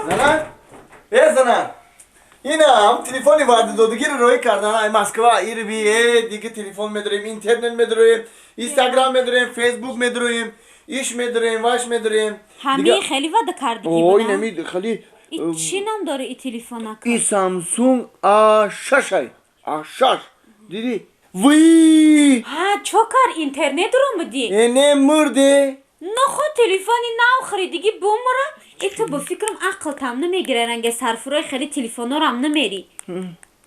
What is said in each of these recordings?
Занак, э занак, инам телефони ваъдадодагиро роӣ кардан ай Москва. Ирби э дига телефон медорем, интернет медорем, Инстаграм медорем, Фейсбук медорем, иш медорем, ваш медорем. Ҳамин хеле ваъда кардагӣ ой буда? Нами хеле. И чӣ ном дори и телефонака? И Самсунг А6 ай, А6, дидӣ? Вуи! Ҳа, чо кар, интернет ромадӣ? Э, не, мурде. Нохо, телефони нав харидигӣ бумра? И ту бо фикрам ақлтам намегира, ранге сарфурои хеле телефонорам намери.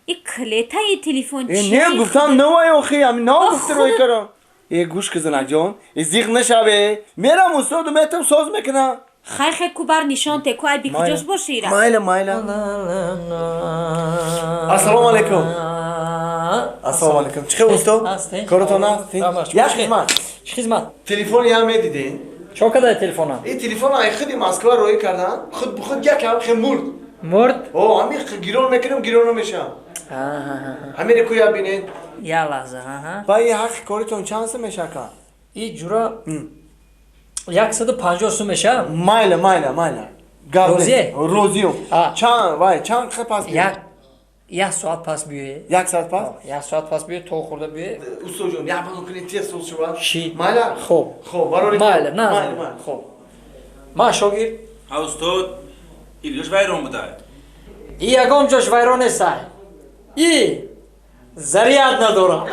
И клетаи телефон э чӣ? Не, гуфтам навай, охи ами нав гуфти рӯй кардам. Э, гӯш ки, занакҷон, э, зиқ нашаве, мерам устоду метам, соз мекунам. Хай, хай, ку бар нишон те, ку айби куҷош бошира. Майла, майла. Ассалому алайкум, ассалому алайкум. Чӣ хел, усто? Ҳастем. Коротон аст? Рамаш, як чӣ? хизмат. Чӣ хизмат? Телефон я медиден? Чо кадай телефона? И телефон ай худи Москва роӣ кардан, худ бу худ якам хе мурд. Мурд? О, ами гирон мекунам, гирон намешавам. Ҳамире ку я бинед. Я лаҳза, аҳа. Ба и ҳаққи коритон чанд сум мешака? И ҷура 150 сум меша. Майла, майла, майла. Гап Розие? нест. Розиём. А. Чанд вай, чанд қи пас биём? Як соат пас биёе. Як соат пас? Як соат пас биёе, то хӯрда биёе. Устоҷон, як бало кунед, тез соз шавад. Ши. Майла. Хоб. Хоб, барори. Майла, на. Майла, майла. Хоб, ма шогирд. Ҳа, устод, илёш вайрон буда. И ягон ҷош вайрон нестай, и заряд надорам.